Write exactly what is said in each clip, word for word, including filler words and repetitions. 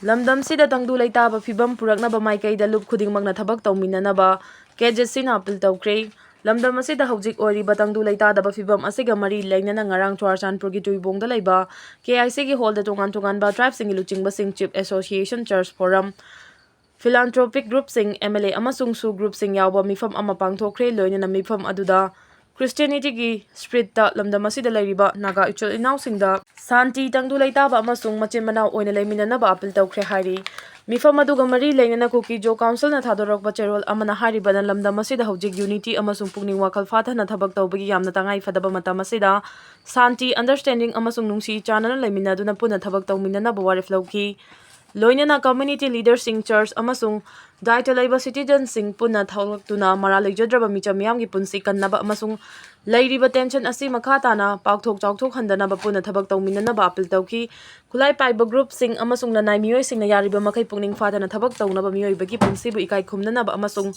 ꯂꯝꯗꯝꯁꯤꯗ ꯇꯪꯗꯨ ꯂꯩꯇꯥꯕ ꯐꯤꯕꯝ ꯄꯨꯔꯛꯅꯕ ꯃꯥꯏꯀꯩꯗ ꯂꯨꯞ ꯈꯨꯗꯤꯡꯃꯛꯅ ꯊꯕꯛ ꯇꯧꯃꯤꯟꯅꯅꯕ ꯀꯦ ꯖꯦ ꯁꯤꯅ ꯑꯥꯄꯤꯜ ꯇꯧꯈ꯭ꯔꯦ꯫ ꯂꯝꯗꯝ ꯑꯁꯤꯗ ꯍꯧꯖꯤꯛ ꯑꯣꯏꯔꯤꯕ ꯇꯪꯗꯨ ꯂꯩꯇꯥꯗꯕ ꯐꯤꯕꯝ ꯑꯁꯤꯒ ꯃꯔꯤ ꯂꯩꯅꯅ ꯉꯔꯥꯡ ꯆꯨꯔꯥꯆꯥꯟꯄꯨꯔꯒꯤ ꯇꯨꯏꯕꯣꯡꯗ ꯂꯩꯕ ꯀꯦ ꯑꯥꯏ ꯁꯤꯒꯤ ꯍꯣꯜꯗ ꯇꯣꯉꯥꯟ ꯇꯣꯉꯥꯟꯕ ꯇ꯭ꯔꯥꯏꯕꯁꯤꯡꯒꯤ ꯂꯨꯆꯤꯡꯕꯁꯤꯡ, chief association, church forum, philanthropic ꯒ꯭ꯔꯨꯞꯁꯤꯡ, ꯑꯦꯝ ꯑꯦꯜ ꯑꯦ ꯑꯃꯁꯨꯡ ꯁꯨ ꯒ꯭ꯔꯨꯞꯁꯤꯡ ꯌꯥꯎꯕ ꯃꯤꯐꯝ ꯑꯃ ꯄꯥꯡꯊꯣꯛꯈ꯭ꯔꯦ꯫ ꯂꯣꯏꯅꯅ ꯃꯤꯐꯝ ꯑꯗꯨꯗ ꯈ꯭ꯔꯤꯁꯇꯤꯌꯥꯅꯤꯇꯤꯒꯤ ꯁ꯭ꯄꯤꯔꯤꯠꯇ ꯂꯝꯗꯝ ꯑꯁꯤꯗ ꯂꯩꯔꯤꯕ ꯅꯥꯒꯥ ꯏꯆꯤꯜ ꯏꯅꯥꯎꯁꯤꯡꯗ ꯁꯥꯟꯇꯤ, ꯇꯪꯗꯨ ꯂꯩꯇꯥꯕ ꯑꯃꯁꯨꯡ ꯃꯆꯤꯟ ꯃꯅꯥꯎ ꯑꯣꯏꯅ ꯂꯩꯃꯤꯟꯅꯅꯕ ꯑꯥꯄꯤꯜ ꯇꯧꯈ꯭ꯔꯦ ꯍꯥꯏꯔꯤ꯫ ꯃꯤꯐꯝ ꯑꯗꯨꯒ ꯃꯔꯤ ꯂꯩꯅꯅ ꯀꯨꯀꯤ ꯖꯣ ꯀꯥꯎꯟꯁꯤꯜꯅ ꯊꯥꯗꯣꯔꯛꯄ ꯆꯦꯔꯣꯜ ꯑꯃꯅ ꯍꯥꯏꯔꯤꯕꯅ ꯂꯝꯗꯝ ꯑꯁꯤꯗ ꯍꯧꯖꯤꯛ ꯌꯨꯅꯤꯇꯤ ꯑꯃꯁꯨꯡ ꯄꯨꯛꯅꯤꯡ ꯋꯥꯈꯜ ꯐꯥꯊꯅ ꯊꯕꯛ ꯇꯧꯕꯒꯤ ꯌꯥꯝꯅ ꯇꯉꯥꯏ ꯐꯗꯕ ꯃꯇꯝ ꯑꯁꯤꯗ ꯁꯥꯟꯇꯤ, ꯑꯟꯗꯔꯁ꯭ꯇꯦꯟꯗꯤꯡ ꯑꯃꯁꯨꯡ ꯅꯨꯡꯁꯤ ꯆꯥꯟꯅꯅ ꯂꯩꯃꯤꯟꯅꯗꯨꯅ ꯄꯨꯟꯅ ꯊꯕꯛ ꯇꯧꯃꯤꯟꯅꯅꯕ ꯋꯥꯔꯦꯞ ꯂꯧꯈꯤ꯫ ꯂꯣꯏꯅꯅ ꯀꯝꯃ꯭ꯌꯨꯅꯤꯇꯤ ꯂꯤꯗꯔꯁꯤꯡ, ꯆꯔꯆ ꯑꯃꯁꯨꯡ ꯗꯥꯏꯇ ꯂꯩꯕ ꯁꯤꯇꯤꯖꯟꯁꯤꯡ ꯄꯨꯟꯅ ꯊꯣꯛꯂꯛꯇꯨꯅ ꯃꯔꯥꯜ ꯂꯩꯖꯗ꯭ꯔꯕ ꯃꯤꯆꯝ ꯃꯤꯌꯥꯝꯒꯤ ꯄꯨꯟꯁꯤ ꯀꯟꯅꯕ ꯑꯃꯁꯨꯡ ꯂꯩꯔꯤꯕ ꯇꯦꯟꯁꯟ ꯑꯁꯤ ꯃꯈꯥ ꯇꯥꯅ ꯄꯥꯛꯊꯣꯛ ꯆꯥꯎꯊꯣꯛꯍꯟꯗꯅꯕ ꯄꯨꯟꯅ ꯊꯕꯛ ꯇꯧꯃꯤꯟꯅꯅꯕ ꯑꯥꯄꯤꯜ ꯇꯧꯈꯤ꯫ ꯈꯨꯠꯂꯥꯏ ꯄꯥꯏꯕ ꯒ꯭ꯔꯨꯞꯁꯤꯡ ꯑꯃꯁꯨꯡ ꯂꯅꯥꯏ ꯃꯤꯑꯣꯏꯁꯤꯡꯅ ꯌꯥꯔꯤꯕ ꯃꯈꯩ ꯄꯨꯛꯅꯤꯡ ꯐꯥꯊꯅ ꯊꯕꯛ ꯇꯧꯅꯕ, ꯃꯤꯑꯣꯏꯕꯒꯤ ꯄꯨꯟꯁꯤꯕꯨ ꯏꯀꯥꯏ ꯈꯨꯝꯅꯅꯕ ꯑꯃꯁꯨꯡ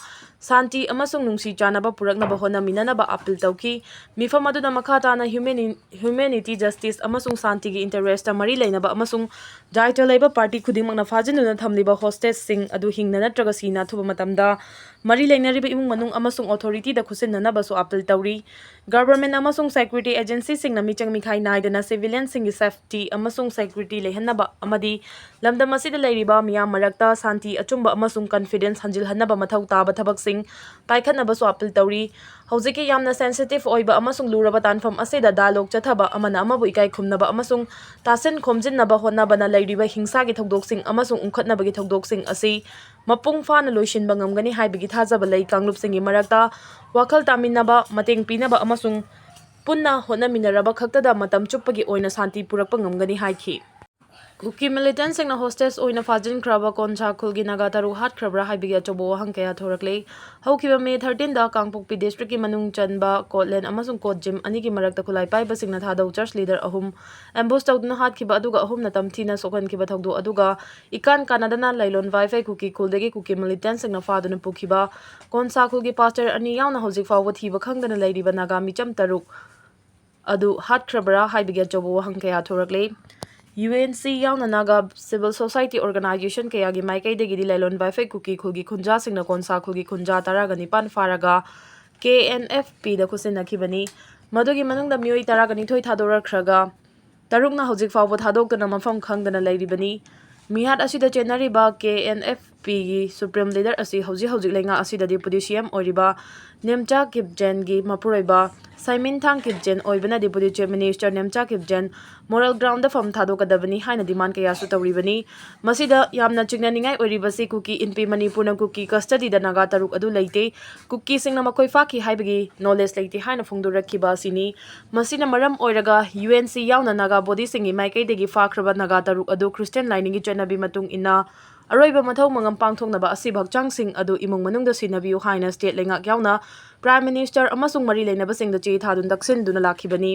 ꯁꯥꯟꯇꯤ ꯑꯃꯁꯨꯡ ꯅꯨꯡꯁꯤ ꯆꯥꯟꯅꯕ ꯄꯨꯔꯛꯅꯕ ꯍꯣꯠꯅꯃꯤꯟꯅꯅꯕ ꯑꯥꯄꯤꯜ ꯇꯧꯈꯤ꯫ ꯃꯤꯐꯝ ꯑꯗꯨꯗ ꯃꯈꯥ ꯇꯥꯅ ꯍ꯭ꯌꯨꯃꯦꯅꯤ-, ꯍ꯭ꯌꯨꯃꯦꯅꯤꯇꯤ, ꯖꯁꯇꯤꯁ ꯑꯃꯁꯨꯡ ꯁꯥꯟꯇꯤꯒꯤ ꯏꯟꯇꯔꯦꯁꯇ ꯃꯔꯤ ꯂꯩꯅꯕ ꯑꯃꯁꯨꯡ ꯗꯥꯏꯇ ꯂꯩꯕ ꯄꯥꯔꯇꯤ ꯈꯨꯗꯤꯡꯃꯛꯅ ꯐꯥꯖꯤꯟꯗꯨꯅ ꯊꯝꯂꯤꯕ ꯍꯣꯁꯇꯦꯖꯁꯤꯡ ꯑꯗꯨ ꯍꯤꯡꯅ ꯅꯠꯇ꯭ꯔꯒ ꯁꯤꯅ ꯑꯊꯨꯕ ꯃꯇꯝꯗ ꯃꯔꯤ ꯂꯩꯅꯔꯤꯕ ꯏꯃꯨꯡ ꯃꯅꯨꯡ ꯑꯃꯁꯨꯡ ꯑꯣꯊꯣꯔꯤꯇꯤꯗ ꯈꯨꯠꯁꯤꯟꯅꯅꯕꯁꯨ ꯑꯥꯄꯤꯜ ꯇꯧꯔꯤ꯫ ꯒꯚꯔꯟꯃꯦꯟꯠ ꯑꯃꯁꯨꯡ ꯁꯦꯀ꯭ꯌꯨꯔꯤꯇꯤ ꯑꯦꯖꯦꯟꯁꯤꯁꯤꯡꯅ ꯃꯤꯆꯪ ꯃꯤꯈꯥꯏ ꯅꯥꯏꯗꯅ ꯁꯤꯚꯤꯂꯤꯌꯟꯁꯤꯡꯒꯤ ꯁꯦꯐꯇꯤ ꯑꯃꯁꯨꯡ ꯁꯦꯀ꯭ꯌꯨꯔꯤꯇꯤ ꯂꯩꯍꯟꯅꯕ ꯑꯃꯗꯤ ꯂꯝꯗꯝ ꯑꯁꯤꯗ ꯂꯩꯔꯤꯕ ꯃꯤꯌꯥꯝ ꯃꯔꯛꯇ ꯁꯥꯟꯇꯤ ꯑꯆꯨꯝꯕ ꯑꯃꯁꯨꯡ ꯀꯟꯐꯤꯗꯦꯟꯁ ꯍꯟꯖꯤꯜꯍꯟꯅꯕ ꯃꯊꯧ ꯇꯥꯕ ꯊꯕꯛꯁꯤꯡ ꯄꯥꯏꯈꯠꯅꯕꯁꯨ ꯑꯥꯄꯤꯜ ꯇꯧꯔꯤ꯫ ꯍꯧꯖꯤꯛꯀꯤ ꯌꯥꯝꯅ ꯁꯦꯟꯁꯤꯇꯤꯚ ꯑꯣꯏꯕ ꯑꯃꯁꯨꯡ ꯂꯨꯔꯕ ꯇꯥꯟꯐꯝ ꯑꯁꯤꯗ ꯗꯥꯏꯂꯣꯒ ꯆꯠꯊꯕ, ꯑꯃꯅ ꯑꯃꯕꯨ ꯏꯀꯥꯏ ꯈꯨꯝꯅꯕ ꯑꯃꯁꯨꯡ ꯇꯥꯁꯤꯟ ꯈꯣꯝꯖꯤꯟꯅꯕ ꯍꯣꯠꯅꯕꯅ ꯂꯩꯔꯤꯕ ꯍꯤꯡꯁꯥꯒꯤ ꯊꯧꯗꯣꯛꯁꯤꯡ ꯑꯃꯁꯨꯡ ꯎꯪꯈꯠꯅꯕꯒꯤ ꯊꯧꯗꯣꯛꯁꯤꯡ ꯑꯁꯤ ꯃꯄꯨꯡ ꯐꯥꯅ ꯂꯣꯏꯁꯤꯟꯕ ꯉꯝꯒꯅꯤ ꯍꯥꯏꯕꯒꯤ ꯊꯥꯖꯕ ꯂꯩ꯫ ꯀꯥꯡꯂꯨꯞꯁꯤꯡꯒꯤ ꯃꯔꯛꯇ ꯋꯥꯈꯜ ꯇꯥꯃꯤꯟꯅꯕ, ꯃꯇꯦꯡ ꯄꯤꯅꯕ ꯑꯃꯁꯨꯡ ꯄꯨꯟꯅ ꯍꯣꯠꯅꯃꯤꯟꯅꯔꯕ ꯈꯛꯇꯗ ꯃꯇꯝ ꯆꯨꯞꯄꯒꯤ ꯑꯣꯏꯅ ꯁꯥꯟꯇꯤ ꯄꯨꯔꯛꯄ ꯉꯝꯒꯅꯤ ꯍꯥꯏꯈꯤ꯫ ꯀꯨꯀꯤ ꯃꯤꯂꯤꯇꯦꯟꯠꯁꯤꯡꯅ ꯍꯣꯁꯇꯦꯖ ꯑꯣꯏꯅ ꯐꯥꯖꯤꯟꯈ꯭ꯔꯕ ꯀꯣꯟꯁꯥ ꯈꯨꯜꯒꯤ ꯅꯥꯒꯥ ꯇꯔꯨꯛ ꯍꯥꯠꯈ꯭ꯔꯕ꯭ꯔꯥ ꯍꯥꯏꯕꯒꯤ ꯑꯆꯧꯕ ꯋꯥꯍꯪ ꯀꯌꯥ ꯊꯣꯔꯛꯂꯦ꯫ ꯍꯧꯈꯤꯕ ꯃꯦ thirteenꯗ ꯀꯥꯡꯄꯣꯛꯄꯤ ꯗꯤꯁꯇ꯭ꯔꯤꯛꯀꯤ ꯃꯅꯨꯡ ꯆꯟꯕ ꯀꯣꯠꯂꯦꯟ ꯑꯃꯁꯨꯡ ꯀꯣꯠꯖꯤꯝ ꯑꯅꯤꯒꯤ ꯃꯔꯛꯇ ꯈꯨꯠꯂꯥꯏ ꯄꯥꯏꯕꯁꯤꯡꯅ ꯊꯥꯗꯧ ꯆꯔꯆ ꯂꯤꯗꯔ ꯑꯍꯨꯝ ꯑꯦꯝꯕꯨꯁ ꯇꯧꯗꯨꯅ ꯍꯥꯠꯈꯤꯕ ꯑꯗꯨꯒ ꯑꯍꯨꯝꯅ ꯇꯝꯊꯤꯅ ꯁꯣꯛꯍꯟꯈꯤꯕ ꯊꯧꯗꯣꯛ ꯑꯗꯨꯒ ꯏꯀꯥꯟ ꯀꯥꯟꯅꯗꯅ ꯂꯩꯂꯣꯟ ꯋꯥꯏꯐꯩ ꯀꯨꯀꯤ ꯈꯨꯜꯗꯒꯤ ꯀꯨꯀꯤ ꯃꯤꯂꯤꯇꯦꯟꯠꯁꯤꯡꯅ ꯐꯥꯗꯨꯅ ꯄꯨꯈꯤꯕ ꯀꯣꯟꯁꯥ ꯈꯨꯜꯒꯤ ꯄꯥꯁꯇꯔ ꯑꯅꯤ ꯌꯥꯎꯅ ꯍꯧꯖꯤꯛ ꯐꯥꯎꯕ ꯊꯤꯕ ꯈꯪꯗꯅ ꯂꯩꯔꯤꯕ ꯅꯥꯒꯥ ꯃꯤꯆꯝ ꯇꯔꯨꯛ ꯑꯗꯨ ꯍꯥꯠꯈ꯭ꯔꯕ꯭ꯔꯥ ꯍꯥꯏꯕꯒꯤ ꯑꯆꯧꯕ ꯋꯥꯍꯪ ꯀꯌꯥ ꯊꯣꯔꯛꯂꯦ꯫ ꯌꯨ ꯑꯦꯟ ꯁꯤ ꯌꯥꯎꯅ ꯅꯥꯒꯥ civil society organization ꯀꯌꯥꯒꯤ ꯃꯥꯏꯀꯩꯗꯒꯤꯗꯤ ꯂꯥꯏꯂꯣꯟ ꯕꯥꯏꯐꯩ ꯀꯨꯀꯤ ꯈꯨꯜꯒꯤ ꯈꯨꯟꯖꯥꯁꯤꯡꯅ ꯀꯣꯟꯁꯥ ꯈꯨꯜꯒꯤ ꯈꯨꯟꯖꯥ ꯇꯔꯥꯒ ꯅꯤꯄꯥꯟ ꯐꯥꯔꯒ ꯀꯦ ꯑꯦꯟ ꯑꯦꯐ ꯄꯤꯗ ꯈꯨꯠꯁꯤꯟꯅꯈꯤꯕꯅꯤ꯫ ꯃꯗꯨꯒꯤ ꯃꯅꯨꯡꯗ ꯃꯤꯑꯣꯏ ꯇꯔꯥꯒ ꯅꯤꯊꯣꯏ ꯊꯥꯗꯣꯔꯛꯈ꯭ꯔꯒ ꯇꯔꯨꯛꯅ ꯍꯧꯖꯤꯛ ꯐꯥꯎꯕ ꯊꯥꯗꯣꯛꯇꯅ ꯃꯐꯝ ꯈꯪꯗꯅ ꯂꯩꯔꯤꯕꯅꯤ꯫ ꯃꯤꯍꯥꯠ ꯑꯁꯤꯗ ꯆꯦꯟꯅꯔꯤꯕ ꯀꯦ ꯑꯦꯟ ꯑꯦꯐ ꯄꯤꯒꯤ supreme leader ꯑꯁꯤ ꯍꯧꯖꯤꯛ ꯍꯧꯖꯤꯛ ꯂꯩꯉꯥꯛ ꯑꯁꯤꯗ deputy C M ꯑꯣꯏꯔꯤꯕ ꯅꯦꯝꯆꯥ ꯀꯤꯞꯖꯦꯟꯒꯤ ꯃꯄꯨꯔꯣꯏꯕ ꯁꯥꯏꯃꯤꯟꯊꯥꯡ ꯀꯤꯞꯖꯦꯟ ꯑꯣꯏꯕꯅ deputy chief minister Nemcha ꯀꯤꯞꯖꯦꯟ moral groundꯗ ꯐꯝ ꯊꯥꯗꯣꯛꯀꯗꯕꯅꯤ ꯍꯥꯏꯅ demand ꯀꯌꯥꯁꯨ ꯇꯧꯔꯤꯕꯅꯤ꯫ ꯃꯁꯤꯗ ꯌꯥꯝꯅ ꯆꯤꯡꯅꯅꯤꯡꯉꯥꯏ ꯑꯣꯏꯔꯤꯕꯁꯤ ꯀꯨꯀꯤ ꯏꯟꯄꯤ ꯃꯅꯤꯄꯨꯔꯅ ꯀꯨꯀꯤ custodyꯗ ꯅꯥꯒꯥ ꯇꯔꯨꯛ ꯑꯗꯨ ꯂꯩꯇꯦ, ꯀꯨꯀꯤꯁꯤꯡꯅ ꯃꯈꯣꯏ ꯐꯥꯈꯤ ꯍꯥꯏꯕꯒꯤ knowledge ꯂꯩꯇꯦ ꯍꯥꯏꯅ ꯐꯣꯡꯗꯣꯔꯛꯈꯤꯕ ꯑꯁꯤꯅꯤ꯫ ꯃꯁꯤꯅ ꯃꯔꯝ ꯑꯣꯏꯔꯒ ꯌꯨ ꯑꯦꯟ ꯁꯤ ꯌꯥꯎꯅ ꯅꯥꯒꯥ bodyꯁꯤꯡꯒꯤ ꯃꯥꯏꯀꯩꯗꯒꯤ ꯐꯥꯈ꯭ꯔꯕ ꯅꯥꯒꯥ ꯇꯔꯨꯛ ꯑꯗꯨ Christian ꯂꯥꯏꯅꯤꯡꯒꯤ ꯆꯠꯅꯕꯤ ꯃꯇꯨꯡ ꯏꯟꯅ ꯑꯔꯣꯏꯕ ꯃꯊꯧ ꯃꯉꯝ ꯄꯥꯡꯊꯣꯛꯅꯕ ꯑꯁꯤꯕ ꯍꯛꯆꯥꯡꯁꯤꯡ ꯑꯗꯨ ꯏꯃꯨꯡ ꯃꯅꯨꯡꯗ ꯁꯤꯟꯅꯕꯤꯌꯨ ꯍꯥꯏꯅ state ꯂꯩꯉꯥꯛ ꯌꯥꯎꯅ prime minister ꯑꯃꯁꯨꯡ ꯃꯔꯤ ꯂꯩꯅꯕꯁꯤꯡꯗ ꯆꯦ ꯊꯥꯗꯨꯅ ꯇꯛꯁꯤꯟꯗꯨꯅ ꯂꯥꯛꯈꯤꯕꯅꯤ꯫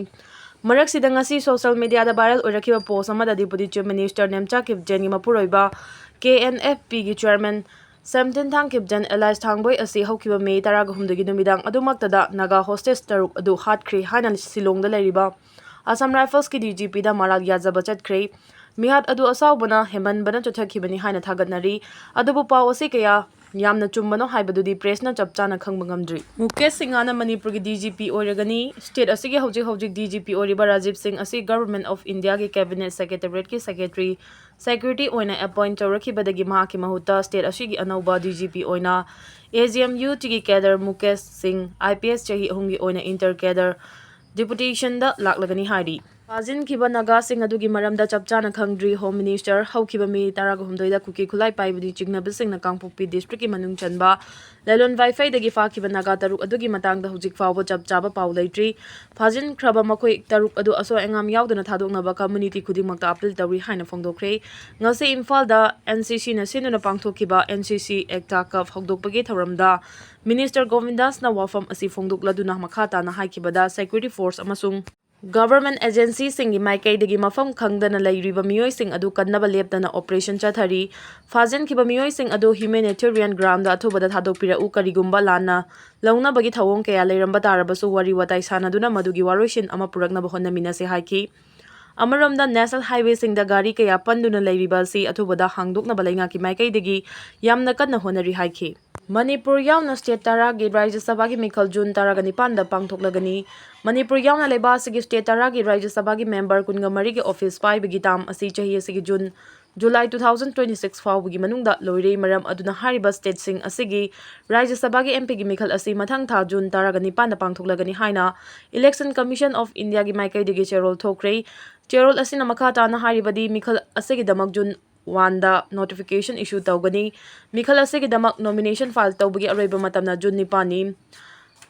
ꯃꯔꯛꯁꯤꯗ ꯉꯁꯤ social mediaꯗ viral ꯑꯣꯏꯔꯛꯈꯤꯕ post ꯑꯃꯗ deputy chief minister ꯅꯦꯝꯆꯥ ꯀꯤꯞꯖꯦꯟꯒꯤ ꯃꯄꯨꯔꯣꯏꯕ ꯀꯦ ꯑꯦꯟ ꯑꯦꯐ ꯄꯤꯒꯤ chairman ꯁꯦꯝꯊꯤꯟꯊꯥꯡ ꯀꯤꯞꯖꯦꯟ alias ꯊꯥꯡꯕꯣꯏ ꯑꯁꯤ ꯍꯧꯈꯤꯕ May ꯇꯔꯥꯒ ꯍꯨꯝꯗꯣꯏꯒꯤ ꯅꯨꯃꯤꯗꯥꯡ ꯑꯗꯨꯃꯛꯇꯗ ꯅꯥꯒꯥ hostage ꯇꯔꯨꯛ ꯑꯗꯨ ꯍꯥꯠꯈ꯭ꯔꯦ ꯍꯥꯏꯅ ꯁꯤꯂꯣꯡꯗ ꯂꯩꯔꯤꯕ Assam Riflesꯀꯤ D G Pꯗ ꯃꯔꯥꯜ ꯌꯥꯖꯕ ꯆꯠꯈ꯭ꯔꯦ꯫ ꯃꯤꯍꯥꯠ ꯑꯗꯨ ꯑꯁꯥꯎꯕꯅ ꯍꯦꯟꯃꯟꯕꯅ ꯆꯠꯊꯈꯤꯕꯅꯤ ꯍꯥꯏꯅ ꯊꯥꯒꯠꯅꯔꯤ꯫ ꯑꯗꯨꯕꯨ ꯄꯥꯎ ꯑꯁꯤ ꯀꯌꯥ ꯌꯥꯝꯅ ꯆꯨꯝꯕꯅꯣ ꯍꯥꯏꯕꯗꯨꯗꯤ pressꯅ ꯆꯞ ꯆꯥꯅ ꯈꯪꯕ ꯉꯝꯗ꯭ꯔꯤ꯫ ꯃꯨꯀꯦꯁ ꯁꯤꯡꯍꯅ ꯃꯅꯤꯄꯨꯔꯒꯤ D G P ꯑꯣꯏꯔꯒꯅꯤ꯫ State ꯑꯁꯤꯒꯤ ꯍꯧꯖꯤꯛ ꯍꯧꯖꯤꯛ D G P ꯑꯣꯏꯔꯤꯕ ꯔꯥꯖꯤꯕ ꯁꯤꯡ ꯑꯁꯤ Government of Indiaꯒꯤ cabinet secretariatꯀꯤ secretary, security ꯑꯣꯏꯅ appoint ꯇꯧꯔꯛꯈꯤꯕꯗꯒꯤ ꯃꯍꯥꯛꯀꯤ ꯃꯍꯨꯠꯇ state ꯑꯁꯤꯒꯤ ꯑꯅꯧꯕ D G P ꯑꯣꯏꯅ A G M U Tꯒꯤ cadre Mukesh ꯁꯤꯡ, I P S, ꯆꯍꯤ ꯑꯍꯨꯝꯒꯤ ꯑꯣꯏꯅ inter cadre deputationꯗ ꯂꯥꯛꯂꯒꯅꯤ ꯍꯥꯏꯔꯤ꯫ ꯐꯥꯖꯤꯟꯈꯤꯕ ꯅꯥꯒꯥꯁꯤꯡ ꯑꯗꯨꯒꯤ ꯃꯔꯝꯗ ꯆꯞ ꯆꯥꯅ ꯈꯪꯗ꯭ꯔꯤ꯫ Home Minister ꯍꯧꯈꯤꯕ May ꯇꯔꯥꯒ ꯍꯨꯝꯗꯣꯏꯗ ꯀꯨꯀꯤ ꯈꯨꯠꯂꯥꯏ ꯄꯥꯏꯕꯅꯤ ꯆꯤꯡꯅꯕꯁꯤꯡꯅ ꯀꯥꯡꯄꯣꯛꯄꯤ districtꯀꯤ ꯃꯅꯨꯡ ꯆꯟꯕ ꯂꯂꯣꯟ ꯕꯥꯏꯐꯩꯗꯒꯤ ꯐꯥꯈꯤꯕ ꯅꯥꯒꯥ ꯇꯔꯨꯛ ꯑꯗꯨꯒꯤ ꯃꯇꯥꯡꯗ ꯍꯧꯖꯤꯛ ꯐꯥꯎꯕ ꯆꯞ ꯆꯥꯕ ꯄꯥꯎ ꯂꯩꯇ꯭ꯔꯤ꯫ ꯐꯥꯖꯤꯟꯈ꯭ꯔꯕ ꯃꯈꯣꯏ ꯇꯔꯨꯛ ꯑꯗꯨ ꯑꯁꯣꯏ ꯑꯉꯥꯝ ꯌꯥꯎꯗꯅ ꯊꯥꯗꯣꯛꯅꯕ community ꯈꯨꯗꯤꯡꯃꯛꯇ appeal ꯇꯧꯔꯤ ꯍꯥꯏꯅ ꯐꯣꯡꯗꯣꯛꯈ꯭ꯔꯦ꯫ ꯉꯁꯤ ꯏꯝꯐꯥꯜꯗ N C Cꯅ ꯁꯤꯟꯗꯨꯅ ꯄꯥꯡꯊꯣꯛꯈꯤꯕ N C C Ekta Cup ꯍꯧꯗꯣꯛꯄꯒꯤ ꯊꯧꯔꯝꯗ Minister ꯒꯣꯕꯤꯟꯗꯥꯁꯅ ꯋꯥꯐꯝ ꯑꯁꯤ ꯐꯣꯡꯗꯣꯛꯂꯗꯨꯅ ꯃꯈꯥ ꯇꯥꯅ ꯍꯥꯏꯈꯤꯕꯗ, security force ꯑꯃꯁꯨꯡ government agencyꯁꯤꯡꯒꯤ ꯃꯥꯏꯀꯩꯗꯒꯤ ꯃꯐꯝ ꯈꯪꯗꯅ ꯂꯩꯔꯤꯕ ꯃꯤꯑꯣꯏꯁꯤꯡ ꯑꯗꯨ ꯀꯟꯅꯕ ꯂꯦꯞꯇꯅ operation ꯆꯠꯊꯔꯤ꯫ ꯐꯥꯖꯤꯟꯈꯤꯕ ꯃꯤꯑꯣꯏꯁꯤꯡ ꯑꯗꯨ humanitarian groundꯗ ꯑꯊꯨꯕꯗ ꯊꯥꯗꯣꯛꯄꯤꯔꯛꯎ, ꯀꯔꯤꯒꯨꯝꯕ ꯂꯥꯟꯅ ꯂꯧꯅꯕꯒꯤ ꯊꯧꯑꯣꯡ ꯀꯌꯥ ꯂꯩꯔꯝꯕ ꯇꯥꯔꯕꯁꯨ ꯋꯥꯔꯤ ꯋꯥꯇꯥꯏ ꯁꯥꯟꯅꯗꯨꯅ ꯃꯗꯨꯒꯤ ꯋꯥꯔꯣꯏꯁꯤꯟ ꯑꯃ ꯄꯨꯔꯛꯅꯕ ꯍꯣꯠꯅꯃꯤꯟꯅꯁꯤ ꯍꯥꯏꯈꯤ꯫ ꯑꯃꯔꯣꯝꯗ, ꯅꯦꯁꯅꯦꯜ ꯍꯥꯏꯋꯦꯁꯤꯡꯗ ꯒꯥꯔꯤ ꯀꯌꯥ ꯄꯟꯗꯨꯅ ꯂꯩꯔꯤꯕ ꯑꯁꯤ ꯑꯊꯨꯕꯗ ꯍꯥꯡꯗꯣꯛꯅꯕ ꯂꯩꯉꯥꯛꯀꯤ ꯃꯥꯏꯀꯩꯗꯒꯤ ꯌꯥꯝꯅ ꯀꯟꯅ ꯍꯣꯠꯅꯔꯤ ꯍꯥꯏꯈꯤ꯫ ꯃꯅꯤꯄꯨꯔ ꯌꯥꯎꯅ ꯁ꯭ꯇꯦꯠ ꯇꯔꯥꯒꯤ ꯔꯥꯖ꯭ꯌ ꯁꯚꯥꯒꯤ ꯃꯤꯈꯜ ꯖꯨꯟ ꯇꯔꯥꯒ ꯅꯤꯄꯥꯟꯗ ꯄꯥꯡꯊꯣꯛꯂꯒꯅꯤ꯫ ꯃꯅꯤꯄꯨꯔ ꯌꯥꯎꯅ ꯂꯩꯕꯥꯛ ꯑꯁꯤꯒꯤ ꯁ꯭ꯇꯦꯠ ꯇꯔꯥꯒꯤ ꯔꯥꯖ꯭ꯌ ꯁꯚꯥꯒꯤ ꯃꯦꯝꯕꯔ ꯀꯨꯟꯒ ꯃꯔꯤꯒꯤ ꯑꯣꯐꯤꯁ ꯄꯥꯏꯕꯒꯤ ꯇꯥꯝ ꯑꯁꯤ ꯆꯍꯤ ꯑꯁꯤꯒꯤ June, July two thousand twenty six ꯐꯥꯎꯕꯒꯤ ꯃꯅꯨꯡꯗ ꯂꯣꯏꯔꯦ꯫ ꯃꯔꯝ ꯑꯗꯨꯅ ꯍꯥꯏꯔꯤꯕ ꯁ꯭ꯇꯦꯠꯁꯤꯡ ꯑꯁꯤꯒꯤ ꯔꯥꯖ꯭ꯌ ꯁꯚꯥꯒꯤ M P ꯒꯤ ꯃꯤꯈꯜ ꯑꯁꯤ ꯃꯊꯪ ꯊꯥ ꯖꯨꯟ ꯇꯔꯥꯒ ꯅꯤꯄꯥꯟꯗ ꯄꯥꯡꯊꯣꯛꯂꯒꯅꯤ ꯍꯥꯏꯅ Election Commission of India ꯒꯤ ꯃꯥꯏꯀꯩꯗꯒꯤ ꯆꯦꯔꯣꯜ ꯊꯣꯛꯈ꯭ꯔꯦ꯫ ꯆꯦꯔꯣꯜ ꯑꯁꯤꯅ ꯃꯈꯥ ꯇꯥꯅ ꯍꯥꯏꯔꯤꯕꯗꯤ, ꯃꯤꯈꯜ ꯑꯁꯤꯒꯤꯗꯃꯛ ꯖꯨꯟ ꯋꯥꯟꯗ notification issue ꯇꯧꯒꯅꯤ꯫ ꯃꯤꯈꯜ ꯑꯁꯤꯒꯤꯗꯃꯛ nomination file ꯇꯧꯕꯒꯤ ꯑꯔꯣꯏꯕ ꯃꯇꯝꯅ ꯖꯨꯟ ꯅꯤꯄꯥꯟꯅꯤ꯫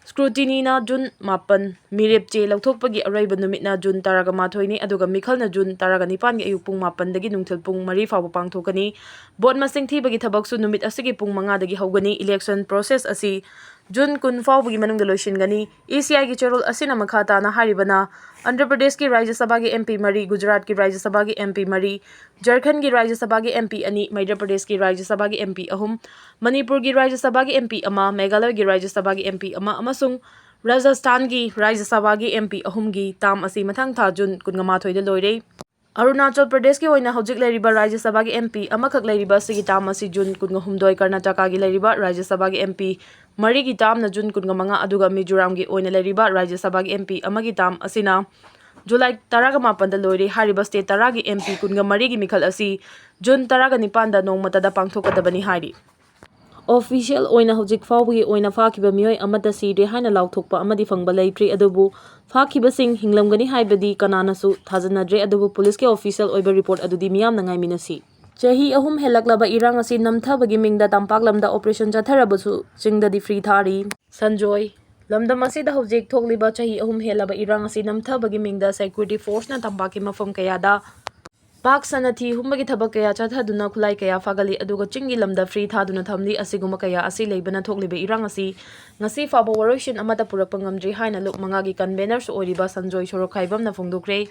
Scrutiny ꯅ ꯖꯨꯟ ꯃꯥꯄꯟ, ꯃꯤꯔꯦꯞ ꯆꯦ ꯂꯧꯊꯣꯛꯄꯒꯤ ꯑꯔꯣꯏꯕ ꯅꯨꯃꯤꯠꯅ ꯖꯨꯟ ꯇꯔꯥꯒ ꯃꯥꯊꯣꯏꯅꯤ, ꯑꯗꯨꯒ ꯃꯤꯈꯜꯅ ꯖꯨꯟ ꯇꯔꯥꯒ ꯅꯤꯄꯥꯟꯒꯤ ꯑꯌꯨꯛ ꯄꯨꯡ ꯃꯥꯄꯟꯗꯒꯤ ꯅꯨꯡꯊꯤꯜ ꯄꯨꯡ ꯃꯔꯤ ꯐꯥꯎꯕ ꯄꯥꯡꯊꯣꯛꯀꯅꯤ꯫ ꯚꯣꯠ ꯃꯁꯤꯡ ꯊꯤꯕꯒꯤ ꯊꯕꯛꯁꯨ ꯅꯨꯃꯤꯠ ꯑꯁꯤꯒꯤ ꯄꯨꯡ ꯃꯉꯥꯗꯒꯤ ꯍꯧꯒꯅꯤ꯫ Election process ꯑꯁꯤ ꯖꯨꯟ ꯀꯨꯟ ꯐꯥꯎꯕꯒꯤ ꯃꯅꯨꯡꯗ ꯂꯣꯏꯁꯤꯟꯒꯅꯤ꯫ E C I ꯒꯤ ꯆꯦꯔꯣꯜ ꯑꯁꯤꯅ ꯃꯈꯥ ꯇꯥꯅ ꯍꯥꯏꯔꯤꯕꯅ, ꯑꯟꯙ꯭ꯔ ꯄ꯭ꯔꯗꯦꯁꯀꯤ ꯔꯥꯖ꯭ꯌ ꯁꯚꯥꯒꯤ M P ꯃꯔꯤ, ꯒꯨꯖꯔꯥꯠꯀꯤ ꯔꯥꯖ꯭ꯌ ꯁꯚꯥꯒꯤ M P ꯃꯔꯤ, ꯖꯔꯈꯟꯒꯤ ꯔꯥꯖ꯭ꯌ ꯁꯚꯥꯒꯤ M P ꯑꯅꯤ, ꯃꯩꯙ꯭ꯔ ꯄ꯭ꯔꯗꯦꯁꯀꯤ ꯔꯥꯖ꯭ꯌ ꯁꯚꯥꯒꯤ M P ꯑꯍꯨꯝ, ꯃꯅꯤꯄꯨꯔꯒꯤ ꯔꯥꯖ꯭ꯌ ꯁꯚꯥꯒꯤ M P ꯑꯃ, ꯃꯦꯘꯥꯂꯌꯒꯤ ꯔꯥꯖ꯭ꯌ ꯁꯚꯥꯒꯤ M P ꯑꯃ ꯑꯃꯁꯨꯡ ꯔꯥꯖꯁꯊꯥꯟꯒꯤ ꯔꯥꯖ꯭ꯌ ꯁꯚꯥꯒꯤ M P ꯑꯍꯨꯝꯒꯤ ꯇꯥꯝ ꯑꯁꯤ ꯃꯊꯪ ꯊꯥ ꯖꯨꯟ ꯀꯨꯟꯒ ꯃꯥꯊꯣꯏꯗ ꯂꯣꯏꯔꯦ꯫ ꯑꯔꯨꯅꯥꯆꯜ ꯄ꯭ꯔꯗꯦꯁꯀꯤ ꯑꯣꯏꯅ ꯍꯧꯖꯤꯛ ꯂꯩꯔꯤꯕ ꯔꯥꯖ꯭ꯌ ꯁꯚꯥꯒꯤ M P ꯑꯃꯈꯛ ꯂꯩꯔꯤꯕ ꯑꯁꯤꯒꯤ ꯇꯥꯝ ꯑꯁꯤ ꯖꯨꯟ ꯀꯨꯟꯒ ꯍꯨꯝꯗꯣꯏ, ꯀꯔꯅꯥꯇꯀꯥꯒꯤ ꯂꯩꯔꯤꯕ ꯔꯥꯖ꯭ꯌ ꯁꯚꯥꯒꯤ M P ꯃꯔꯤꯒꯤ ꯇꯥꯝꯅ ꯖꯨꯟ ꯀꯨꯟꯒ ꯃꯉꯥ, ꯑꯗꯨꯒ ꯃꯤꯖꯣꯔꯥꯝꯒꯤ ꯑꯣꯏꯅ ꯂꯩꯔꯤꯕ ꯔꯥꯖ꯭ꯌ ꯁꯚꯥꯒꯤ M P ꯑꯃꯒꯤ ꯇꯥꯝ ꯑꯁꯤꯅ ꯖꯨꯂꯥꯏ ꯇꯔꯥꯒ ꯃꯥꯄꯟꯗ ꯂꯣꯏꯔꯦ꯫ ꯍꯥꯏꯔꯤꯕ ꯁ꯭ꯇꯦꯠ ꯇꯔꯥꯒꯤ M P ꯀꯨꯟꯒ ꯃꯔꯤꯒꯤ ꯃꯤꯈꯜ ꯑꯁꯤ ꯖꯨꯟ ꯇꯔꯥꯒ ꯅꯤꯄꯥꯟꯗ ꯅꯣꯡꯃꯇꯗ ꯄꯥꯡꯊꯣꯛꯀꯗꯕꯅꯤ ꯍꯥꯏꯔꯤ꯫ Official ꯑꯣꯏꯅ ꯍꯧꯖꯤꯛ ꯐꯥꯎꯕꯒꯤ ꯑꯣꯏꯅ ꯐꯥꯈꯤꯕ ꯃꯤꯑꯣꯏ ꯑꯃꯠꯇ ꯁꯤꯔꯦ ꯍꯥꯏꯅ ꯂꯥꯎꯊꯣꯛꯄ ꯑꯃꯗꯤ ꯐꯪꯕ ꯂꯩꯇ꯭ꯔꯤ, ꯑꯗꯨꯕꯨ ꯐꯥꯈꯤꯕꯁꯤꯡ ꯍꯤꯡꯂꯝꯒꯅꯤ ꯍꯥꯏꯕꯗꯤ ꯀꯅꯥꯅꯁꯨ ꯊꯥꯖꯅꯗ꯭ꯔꯦ꯫ ꯑꯗꯨꯕꯨ ꯄꯨꯂꯤꯁꯀꯤ official ꯑꯣꯏꯕ report ꯑꯗꯨꯗꯤ ꯃꯤꯌꯥꯝꯅ ꯉꯥꯏꯃꯤꯟꯅꯁꯤ꯫ ꯆꯍꯤ ꯑꯍꯨꯝ ꯍꯦꯜꯂꯛꯂꯕ ꯏꯔꯥꯡ ꯑꯁꯤ ꯅꯝꯊꯕꯒꯤ ꯃꯤꯡꯗ ꯇꯝꯄꯥꯛ ꯂꯝꯗ operation ꯆꯠꯊꯔꯕꯁꯨ ꯆꯤꯡꯗꯗꯤ free ꯊꯥꯔꯤ꯫ ꯁꯟꯖꯣꯏ, ꯂꯝꯗꯝ ꯑꯁꯤꯗ ꯍꯧꯖꯤꯛ ꯊꯣꯛꯂꯤꯕ ꯆꯍꯤ ꯑꯍꯨꯝ ꯍꯦꯜꯂꯕ ꯏꯔꯥꯡ ꯑꯁꯤ ꯅꯝꯊꯕꯒꯤ ꯃꯤꯡꯗ security force ꯅ ꯇꯝꯄꯥꯛꯀꯤ ꯃꯐꯝ ꯀꯌꯥꯗ ꯄꯥꯛ ꯁꯟꯅ ꯊꯤ ꯍꯨꯝꯕꯒꯤ ꯊꯕꯛ ꯀꯌꯥ ꯆꯠꯊꯗꯨꯅ ꯈꯨꯠꯂꯥꯏ ꯀꯌꯥ ꯐꯥꯒꯠꯂꯤ, ꯑꯗꯨꯒ ꯆꯤꯡꯒꯤ ꯂꯝꯗ free ꯊꯥꯗꯨꯅ ꯊꯝꯂꯤ꯫ ꯑꯁꯤꯒꯨꯝꯕ ꯀꯌꯥ ꯑꯁꯤ ꯂꯩꯕꯅ ꯊꯣꯛꯂꯤꯕ ꯏꯔꯥꯡ ꯑꯁꯤ ꯉꯁꯤ ꯐꯥꯎꯕ ꯋꯥꯔꯣꯏꯁꯤꯟ ꯑꯃꯠꯇ ꯄꯨꯔꯛꯄ ꯉꯝꯗ꯭ꯔꯤ ꯍꯥꯏꯅ ꯂꯨꯞ ꯃꯉꯥꯒꯤ convener ꯁꯨ ꯑꯣꯏꯔꯤꯕ ꯁꯟꯖꯣꯏ ꯁꯣꯔꯣꯛꯈꯥꯏꯕꯝꯅ ꯐꯣꯡꯗꯣꯛꯈ꯭ꯔꯦ꯫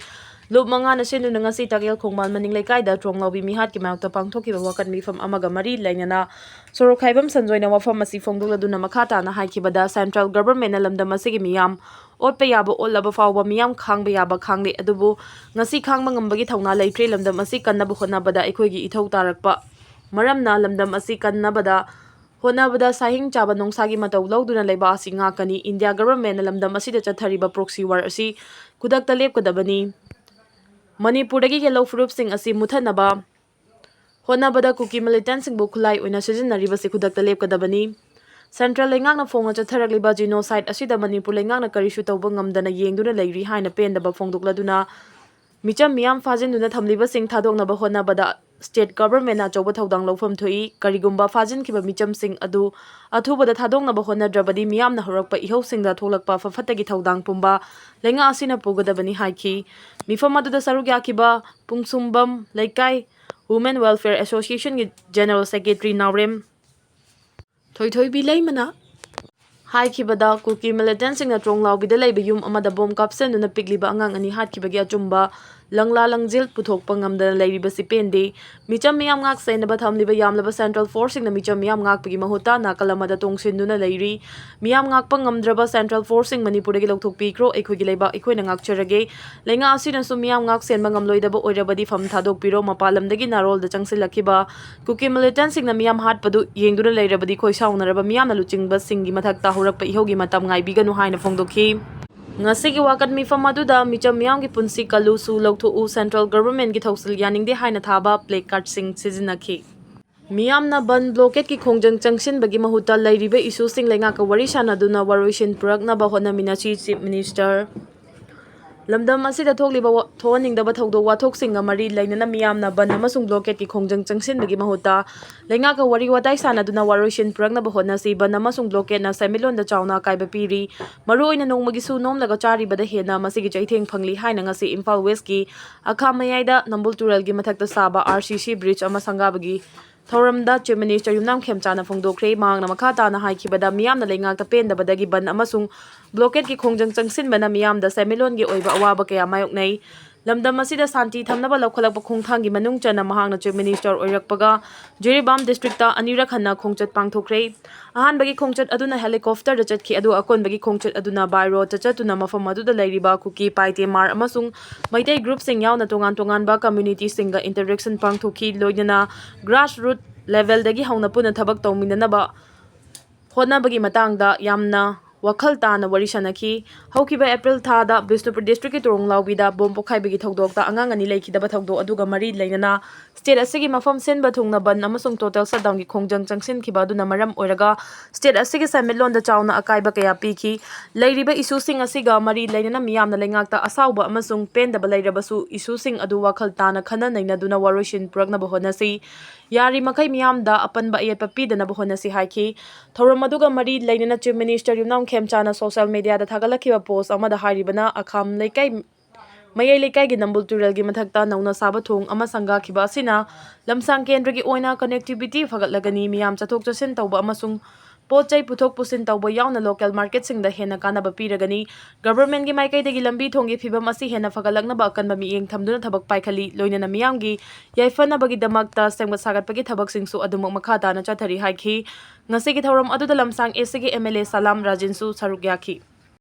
ꯂꯨꯞ ꯃꯉꯥꯅ ꯁꯤꯟꯗꯨꯅ ꯉꯁꯤ ꯇꯥꯛꯌꯦꯜ ꯈꯣꯡꯕꯥꯟ ꯃꯅꯤꯡ ꯂꯩꯀꯥꯏꯗ ꯊꯣꯡꯂꯥꯎꯕꯤ ꯃꯤꯍꯥꯠꯀꯤ ꯃꯥꯌꯣꯛꯇ ꯄꯥꯡꯊꯣꯛꯈꯤꯕ ꯋꯥꯀꯠ ꯃꯤꯐꯝ ꯑꯃꯒ ꯃꯔꯤ ꯂꯩꯅꯅ ꯁꯣꯔꯣꯛ ꯈꯥꯏꯕꯝ ꯁꯟꯖꯣꯏꯅ ꯋꯥꯐꯝ ꯑꯁꯤ ꯐꯣꯡꯗꯣꯛꯂꯗꯨꯅ ꯃꯈꯥ ꯇꯥꯅ ꯍꯥꯏꯈꯤꯕꯗ, ꯁꯦꯟꯇ꯭ꯔꯦꯜ ꯒꯚꯔꯟꯃꯦꯟꯠꯅ ꯂꯝꯗꯝ ꯑꯁꯤꯒꯤ ꯃꯤꯌꯥꯝ ꯑꯣꯠꯄ ꯌꯥꯕ ꯑꯣꯠꯂꯕ ꯐꯥꯎꯕ ꯃꯤꯌꯥꯝ ꯈꯥꯡꯕ ꯌꯥꯕ ꯈꯥꯡꯂꯦ, ꯑꯗꯨꯕꯨ ꯉꯁꯤ ꯈꯥꯡꯕ ꯉꯝꯕꯒꯤ ꯊꯧꯅꯥ ꯂꯩꯇ꯭ꯔꯦ꯫ ꯂꯝꯗꯝ ꯑꯁꯤ ꯀꯟꯅꯕ ꯍꯣꯠꯅꯕꯗ ꯑꯩꯈꯣꯏꯒꯤ ꯏꯊꯧ ꯇꯥꯔꯛꯄ ꯃꯔꯝꯅ ꯂꯝꯗꯝ ꯑꯁꯤ ꯀꯟꯅꯕꯗ ꯍꯣꯠꯅꯕꯗ ꯁꯥꯍꯤꯡ ꯆꯥꯕ ꯅꯣꯡꯁꯥꯒꯤ ꯃꯇꯧ ꯂꯧꯗꯨꯅ ꯂꯩꯕꯥꯛ ꯑꯁꯤ ꯉꯥꯛꯀꯅꯤ꯫ ꯏꯟꯗꯤꯌꯥ ꯒꯚꯔꯟꯃꯦꯟꯠꯅ ꯂꯝꯗꯝ ꯑꯁꯤꯗ ꯆꯠꯊꯔꯤꯕ ꯄ꯭ꯔꯣꯛꯁꯤ ꯋꯥꯔ ꯑꯁꯤ ꯈꯨꯗꯛꯇ ꯂꯦꯞꯀꯗꯕꯅꯤ꯫ ꯃꯅꯤꯄꯨꯔꯗꯒꯤ ꯌꯦꯜꯂꯧ ꯐꯨꯔꯨꯞꯁꯤꯡ ꯑꯁꯤ ꯃꯨꯊꯠꯅꯕ ꯍꯣꯠꯅꯕꯗ ꯀꯨꯀꯤ ꯃꯤꯂꯤꯇꯦꯟꯠꯁꯤꯡꯕꯨ ꯈꯨꯠꯂꯥꯏ ꯑꯣꯏꯅ ꯁꯤꯖꯤꯟꯅꯔꯤꯕꯁꯤ ꯈꯨꯗꯛꯇ ꯂꯦꯞꯀꯗꯕꯅꯤ꯫ ꯁꯦꯟꯇ꯭ꯔꯦꯜ ꯂꯩꯉꯥꯛꯅ ꯐꯣꯡꯅ ꯆꯠꯊꯔꯛꯂꯤꯕ ꯖꯤꯅꯣꯁꯥꯏꯠ ꯑꯁꯤꯗ ꯃꯅꯤꯄꯨꯔ ꯂꯩꯉꯥꯛꯅ ꯀꯔꯤꯁꯨ ꯇꯧꯕ ꯉꯝꯗꯅ ꯌꯦꯡꯗꯨꯅ ꯂꯩꯔꯤ ꯍꯥꯏꯅ ꯄꯦꯟꯗꯕ ꯐꯣꯡꯗꯣꯛꯂꯗꯨꯅ, ꯃꯤꯆꯝ ꯃꯤꯌꯥꯝ ꯐꯥꯖꯤꯟꯗꯨꯅ ꯊꯝꯂꯤꯕꯁꯤꯡ ꯊꯥꯗꯣꯛꯅꯕ ꯍꯣꯠꯅꯕꯗ ꯁ꯭ꯇꯦꯠ ꯒꯚꯔꯟꯃꯦꯟꯠꯅ ꯑꯆꯧꯕ ꯊꯧꯗꯥꯡ ꯂꯧꯐꯝ ꯊꯣꯛꯏ꯫ ꯀꯔꯤꯒꯨꯝꯕ ꯐꯥꯖꯤꯟꯈꯤꯕ ꯃꯤꯆꯝꯁꯤꯡ ꯑꯗꯨ ꯑꯊꯨꯕꯗ ꯊꯥꯗꯣꯛꯅꯕ ꯍꯣꯠꯅꯗ꯭ꯔꯕꯗꯤ ꯃꯤꯌꯥꯝꯅ ꯍꯧꯔꯛꯄ ꯏꯍꯧꯁꯤꯡꯗ ꯊꯣꯛꯂꯛꯄ ꯑꯐ ꯐꯠꯇꯒꯤ ꯊꯧꯗꯥꯡ ꯄꯨꯝꯕ ꯂꯩꯉꯥꯛ ꯑꯁꯤꯅ ꯄꯨꯒꯗꯕꯅꯤ ꯍꯥꯏꯈꯤ꯫ ꯃꯤꯐꯝ ꯑꯗꯨꯗ ꯁꯔꯨꯛ ꯌꯥꯈꯤꯕ ꯄꯨꯡꯁꯨꯝꯕꯝ ꯂꯩꯀꯥꯏ Women Welfare Association ꯒꯤ ꯖꯦꯅꯔꯦꯜ ꯁꯦꯀ꯭ꯔꯦꯇꯔꯤ ꯅꯥꯎꯔꯦꯝ ꯊꯣꯏꯊꯣꯏꯕꯤ ꯂꯩꯃꯅ ꯍꯥꯏꯈꯤꯕꯗ, ꯀꯨꯀꯤ ꯃꯤꯂꯤꯇꯦꯟꯠꯁꯤꯡꯅ ꯇ꯭ꯔꯣꯡꯂꯥꯎꯕꯤꯗ ꯂꯩꯕ ꯌꯨꯝ ꯑꯃꯗ ꯕꯣꯝ ꯀꯥꯞꯁꯤꯟꯗꯨꯅ ꯄꯤꯛꯂꯤꯕ ꯑꯉꯥꯡ ꯑꯅꯤ ꯍꯥꯠꯈꯤꯕꯒꯤ ꯑꯆꯨꯝꯕ ꯂꯪꯂꯥ ꯂꯪꯖꯤꯜ ꯄꯨꯊꯣꯛꯄ ꯉꯝꯗꯅ ꯂꯩꯔꯤꯕꯁꯤ ꯄꯦꯟꯗꯦ꯫ ꯃꯤꯆꯝ ꯃꯤꯌꯥꯝ ꯉꯥꯛ ꯁꯦꯟꯅꯕ ꯊꯝꯂꯤꯕ ꯌꯥꯝꯂꯕ ꯁꯦꯟꯇ꯭ꯔꯦꯜ ꯐꯣꯔꯁꯁꯤꯡꯅ ꯃꯤꯆꯝ ꯃꯤꯌꯥꯝ ꯉꯥꯛꯄꯒꯤ ꯃꯍꯨꯠꯇ ꯅꯥꯀꯜ ꯑꯃꯗ ꯇꯣꯡꯁꯤꯟꯗꯨꯅ ꯂꯩꯔꯤ꯫ ꯃꯤꯌꯥꯝ ꯉꯥꯛꯄ ꯉꯝꯗ꯭ꯔꯕ ꯁꯦꯟꯇ꯭ꯔꯦꯜ ꯐꯣꯔꯁꯁꯤꯡ ꯃꯅꯤꯄꯨꯔꯗꯒꯤ ꯂꯧꯊꯣꯛꯄꯤꯈ꯭ꯔꯣ, ꯑꯩꯈꯣꯏꯒꯤ ꯂꯩꯕꯥꯛ ꯑꯩꯈꯣꯏꯅ ꯉꯥꯛꯆꯔꯒꯦ꯫ ꯂꯩꯉꯥꯛ ꯑꯁꯤꯅꯁꯨ ꯃꯤꯌꯥꯝ ꯉꯥꯛ ꯁꯦꯟꯕ ꯉꯝꯂꯣꯏꯗꯕ ꯑꯣꯏꯔꯕꯗꯤ ꯐꯝ ꯊꯥꯗꯣꯛꯄꯤꯔꯣ꯫ ꯃꯄꯥꯟ ꯂꯝꯗꯒꯤ ꯅꯥꯔꯣꯜꯗ ꯆꯪꯁꯤꯜꯂꯛꯈꯤꯕ ꯀꯨꯀꯤ ꯃꯤꯂꯤꯇꯦꯟꯠꯁꯤꯡꯅ ꯃꯤꯌꯥꯝ ꯍꯥꯠꯄꯗꯨ ꯌꯦꯡꯗꯨꯅ ꯂꯩꯔꯕꯗꯤ ꯈꯣꯏ ꯁꯥꯎꯅꯔꯕ ꯃꯤꯌꯥꯝꯅ ꯂꯨꯆꯤꯡꯕꯁꯤꯡꯒꯤ ꯃꯊꯛꯇ ꯍꯧꯔꯛꯄ ꯏꯍꯧꯒꯤ ꯃꯇꯝ ꯉꯥꯏꯕꯤꯒꯅꯨ ꯍꯥꯏꯅ ꯐꯣꯡꯗꯣꯛꯈꯤ꯫ ꯉꯁꯤꯒꯤ ꯋꯥꯀꯠ ꯃꯤꯐꯝ ꯑꯗꯨꯗ ꯃꯤꯆꯝ ꯃꯤꯌꯥꯝꯒꯤ ꯄꯨꯟꯁꯤ ꯀꯜꯂꯨ, ꯁꯨ ꯂꯧꯊꯣꯛꯎ, ꯁꯦꯟꯇ꯭ꯔꯦꯜ ꯒꯚꯔꯟꯃꯦꯟꯠꯀꯤ ꯊꯧꯁꯤꯜ ꯌꯥꯅꯤꯡꯗꯦ ꯍꯥꯏꯅ ꯊꯥꯕ ꯄ꯭ꯂꯦ ꯀꯥꯔꯗꯁꯤꯡ ꯁꯤꯖꯤꯟꯅꯈꯤ꯫ ꯃꯤꯌꯥꯝꯅ ꯕꯟ ꯕ꯭ꯂꯣꯀꯦꯠꯀꯤ ꯈꯣꯡꯖꯪ ꯆꯪꯁꯤꯟꯕꯒꯤ ꯃꯍꯨꯠꯇ ꯂꯩꯔꯤꯕ ꯏꯁꯨꯁꯤꯡ ꯂꯩꯉꯥꯛꯀ ꯋꯥꯔꯤ ꯁꯥꯅꯗꯨꯅ ꯋꯥꯔꯣꯏꯁꯤꯟ ꯄꯨꯔꯛꯅꯕ ꯍꯣꯠꯅꯃꯤꯟꯅꯁꯤ, ꯆꯤꯐ ꯃꯤꯅꯤꯁꯇꯔ꯫ ꯂꯝꯗꯝ ꯑꯁꯤꯗ ꯊꯣꯛꯂꯤꯕ ꯋꯥ-, ꯊꯣꯛꯍꯟꯅꯤꯡꯗꯕ ꯊꯧꯗꯣꯛ ꯋꯥꯊꯣꯛꯁꯤꯡꯒ ꯃꯔꯤ ꯂꯩꯅꯅ ꯃꯤꯌꯥꯝꯅ ꯕꯟ ꯑꯃꯁꯨꯡ ꯕ꯭ꯂꯣꯀꯦꯠꯀꯤ ꯈꯣꯡꯖꯪ ꯆꯪꯁꯤꯟꯕꯒꯤ ꯃꯍꯨꯠꯇ ꯂꯩꯉꯥꯛꯀ ꯋꯥꯔꯤ ꯋꯥꯇꯥꯏ ꯁꯥꯅꯗꯨꯅ ꯋꯥꯔꯣꯏꯁꯤꯟ ꯄꯨꯔꯛꯅꯕ ꯍꯣꯠꯅꯁꯤ꯫ ꯕꯟ ꯑꯃꯁꯨꯡ ꯕ꯭ꯂꯣꯀꯦꯠꯅ ꯁꯦꯟꯃꯤꯠꯂꯣꯟꯗ ꯆꯥꯎꯅ ꯑꯀꯥꯏꯕ ꯄꯤꯔꯤ꯫ ꯃꯔꯨꯑꯣꯏꯅ ꯅꯣꯡꯃꯒꯤ ꯁꯨ ꯅꯣꯝꯂꯒ ꯆꯥꯔꯤꯕꯗ ꯍꯦꯟꯅ ꯃꯁꯤꯒꯤ ꯆꯩꯊꯦꯡ ꯐꯪꯂꯤ ꯍꯥꯏꯅ ꯉꯁꯤ ꯏꯝꯐꯥꯜ ꯋꯦꯁꯀꯤ ꯑꯈꯥ ꯃꯌꯥꯏꯗ ꯅꯝꯕꯨꯜ ꯇꯨꯔꯦꯜꯒꯤ ꯃꯊꯛꯇ ꯁꯥꯕ ꯑꯥꯔ ꯁꯤ ꯁꯤ ꯕ꯭ꯔꯤꯖ ꯑꯃ ꯁꯪꯒꯥꯕꯒꯤ ꯊꯧꯔꯝꯗ ꯆꯤꯐ ꯃꯤꯅꯤꯁꯇꯔ ꯌꯨꯝꯅꯥꯝ ꯈꯦꯝꯆꯥꯅ ꯐꯣꯡꯗꯣꯛꯈ꯭ꯔꯦ꯫ ꯃꯍꯥꯛꯅ ꯃꯈꯥ ꯇꯥꯅ ꯍꯥꯏꯈꯤꯕꯗ, ꯃꯤꯌꯥꯝꯅ ꯂꯩꯉꯥꯛꯇ ꯄꯦꯟꯗꯕꯗꯒꯤ ꯕꯟ ꯑꯃꯁꯨꯡ ꯕ꯭ꯂꯣꯀꯦꯠꯀꯤ ꯈꯣꯡꯖꯪ ꯆꯪꯁꯤꯟꯕꯅ ꯃꯤꯌꯥꯝꯗ ꯁꯦꯟꯃꯤꯠꯂꯣꯟꯒꯤ ꯑꯣꯏꯕ ꯑꯋꯥꯕ ꯀꯌꯥ ꯃꯥꯌꯣꯛꯅꯩ꯫ ꯂꯝꯗꯝ ꯑꯁꯤꯗ ꯁꯥꯟꯇꯤ ꯊꯝꯅꯕ ꯂꯧꯈꯠꯂꯛꯄ ꯈꯣꯡꯊꯥꯡꯒꯤ ꯃꯅꯨꯡ ꯆꯟꯅ ꯃꯍꯥꯛꯅ Chief Minister ꯑꯣꯏꯔꯛꯄꯒ ꯖꯤꯔꯤꯕꯥꯝ district ꯑꯅꯤꯔꯛ ꯍꯟꯅ ꯈꯣꯡꯆꯠ ꯄꯥꯡꯊꯣꯛꯈ꯭ꯔꯦ꯫ ꯑꯍꯥꯟꯕꯒꯤ ꯈꯣꯡꯆꯠ ꯑꯗꯨꯅ helicopter ꯗ ꯆꯠꯈꯤ, ꯑꯗꯨꯒ ꯑꯀꯣꯟꯕꯒꯤ ꯈꯣꯡꯆꯠ ꯑꯗꯨꯅ by road ꯇ ꯆꯠꯇꯨꯅ ꯃꯐꯝ ꯑꯗꯨꯗ ꯂꯩꯔꯤꯕ ꯀꯨꯀꯤ, ꯄꯥꯏꯇꯦ, ꯃꯥꯔ ꯑꯃꯁꯨꯡ ꯃꯩꯇꯩ group ꯁꯤꯡ ꯌꯥꯎꯅ ꯇꯣꯉꯥꯟ ꯇꯣꯉꯥꯟꯕ community ꯁꯤꯡꯒ interaction ꯄꯥꯡꯊꯣꯛꯈꯤ, ꯂꯣꯏꯅꯅ grassroot level ꯗꯒꯤ ꯍꯧꯅ ꯄꯨꯟꯅ ꯊꯕꯛ ꯇꯧꯃꯤꯟꯅꯅꯕ ꯍꯣꯠꯅꯕꯒꯤ ꯃꯇꯥꯡꯗ ꯌꯥꯝꯅ ꯋꯥꯈꯜ ꯇꯥꯅ ꯋꯥꯔꯤ ꯁꯥꯅꯈꯤ꯫ ꯍꯧꯈꯤꯕ ꯑꯦꯄ꯭ꯔꯤꯜ ꯊꯥꯗ ꯕꯤꯁꯅꯨꯄꯨꯔ district ꯀꯤ ꯇꯨꯔꯣꯡꯂꯥꯎꯕꯤꯗ bomb ꯄꯣꯈꯥꯏꯕꯒꯤ ꯊꯧꯗꯣꯛꯇ ꯑꯉꯥꯡ ꯑꯅꯤ ꯂꯩꯈꯤꯗꯕ ꯊꯧꯗꯣꯛ ꯑꯗꯨꯒ ꯃꯔꯤ ꯂꯩꯅꯅ state ꯑꯁꯤꯒꯤ ꯃꯐꯝ ꯁꯤꯟꯕ ꯊꯨꯡꯅ ꯕꯟ ꯑꯃꯁꯨꯡ total shutdown ꯒꯤ ꯈꯣꯡꯖꯪ ꯆꯪꯁꯤꯟꯈꯤꯕ ꯑꯗꯨꯅ ꯃꯔꯝ ꯑꯣꯏꯔꯒ state ꯑꯁꯤꯒꯤ ꯁꯦꯟꯃꯤꯠꯂꯣꯟꯗ ꯆꯥꯎꯅ ꯑꯀꯥꯏꯕ ꯀꯌꯥ ꯄꯤꯈꯤ꯫ ꯂꯩꯔꯤꯕ issue ꯁꯤꯡ ꯑꯁꯤꯒ ꯃꯔꯤ ꯂꯩꯅꯅ ꯃꯤꯌꯥꯝꯅ ꯂꯩꯉꯥꯛꯇ ꯑꯁꯥꯎꯕ ꯑꯃꯁꯨꯡ ꯄꯦꯟꯗꯕ ꯂꯩꯔꯕꯁꯨ, issue ꯁꯤꯡ ꯑꯗꯨ ꯋꯥꯈꯜ ꯇꯥꯅ ꯈꯟꯅ ꯅꯩꯅꯗꯨꯅ ꯋꯥꯔꯣꯏꯁꯤꯟ ꯄꯨꯔꯛꯅꯕ ꯍꯣꯠꯅꯁꯤ꯫ ꯌꯥꯔꯤꯃꯈꯩ ꯃꯤꯌꯥꯝꯗ ꯑꯄꯟꯕ ꯑꯌꯦꯠꯄ ꯄꯤꯗꯅꯕ ꯍꯣꯠꯅꯁꯤ ꯍꯥꯏꯈꯤ꯫ ꯊꯧꯔꯝ ꯑꯗꯨꯒ ꯃꯔꯤ ꯂꯩꯅꯅ Chief Minister ꯌꯨꯝꯅꯥꯝ ꯈꯦꯝꯆꯥꯅ social media ꯗ ꯊꯥꯒꯠꯂꯛꯈꯤꯕ post ꯑꯃꯗ ꯍꯥꯏꯔꯤꯕꯅ, ꯑꯈꯥꯝ ꯂꯩꯀꯥꯏ, ꯃꯌꯥꯏ ꯂꯩꯀꯥꯏꯒꯤ ꯅꯝꯕꯨꯜ ꯇꯨꯔꯦꯜꯒꯤ ꯃꯊꯛꯇ ꯅꯧꯅ ꯁꯥꯕ ꯊꯣꯡ ꯑꯃ ꯁꯪꯒꯥꯈꯤꯕ ꯑꯁꯤꯅ ꯂꯝꯁꯥꯡ ꯀꯦꯟꯗ꯭ꯔꯒꯤ ꯑꯣꯏꯅ connectivity ꯐꯒꯠꯂꯒꯅꯤ, ꯃꯤꯌꯥꯝ ꯆꯠꯊꯣꯛ ꯆꯠꯁꯤꯟ ꯇꯧꯕ ꯑꯃꯁꯨꯡ ꯄꯣꯠ ꯆꯩ ꯄꯨꯊꯣꯛ ꯄꯨꯁꯤꯟ ꯇꯧꯕ ꯌꯥꯎꯅ local market ꯁꯤꯡꯗ ꯍꯦꯟꯅ ꯀꯥꯟꯅꯕ ꯄꯤꯔꯒꯅꯤ꯫ Government ꯀꯤ ꯃꯥꯏꯀꯩꯗꯒꯤ ꯂꯝꯕꯤ ꯊꯣꯡꯒꯤ ꯐꯤꯕꯝ ꯑꯁꯤ ꯍꯦꯟꯅ ꯐꯒꯠꯂꯛꯅꯕ ꯑꯀꯟꯕ ꯃꯤꯠꯌꯦꯡ ꯊꯝꯗꯨꯅ ꯊꯕꯛ ꯄꯥꯏꯈꯠꯂꯤ, ꯂꯣꯏꯅꯅ ꯃꯤꯌꯥꯝꯒꯤ ꯌꯥꯏꯐꯅꯕꯒꯤꯗꯃꯛꯇ ꯁꯦꯝꯒꯠ ꯁꯥꯒꯠꯄꯒꯤ ꯊꯕꯛꯁꯤꯡꯁꯨ ꯑꯗꯨꯃꯛ ꯃꯈꯥ ꯇꯥꯅ ꯆꯠꯊꯔꯤ ꯍꯥꯏꯈꯤ꯫ ꯉꯁꯤꯒꯤ ꯊꯧꯔꯝ ꯑꯗꯨꯗ ꯂꯝꯁꯥꯡ AC ꯒꯤ MLA ꯁꯂꯥꯝ ꯔꯥꯖꯦꯟꯁꯨ ꯁꯔꯨꯛ ꯌꯥꯈꯤ꯫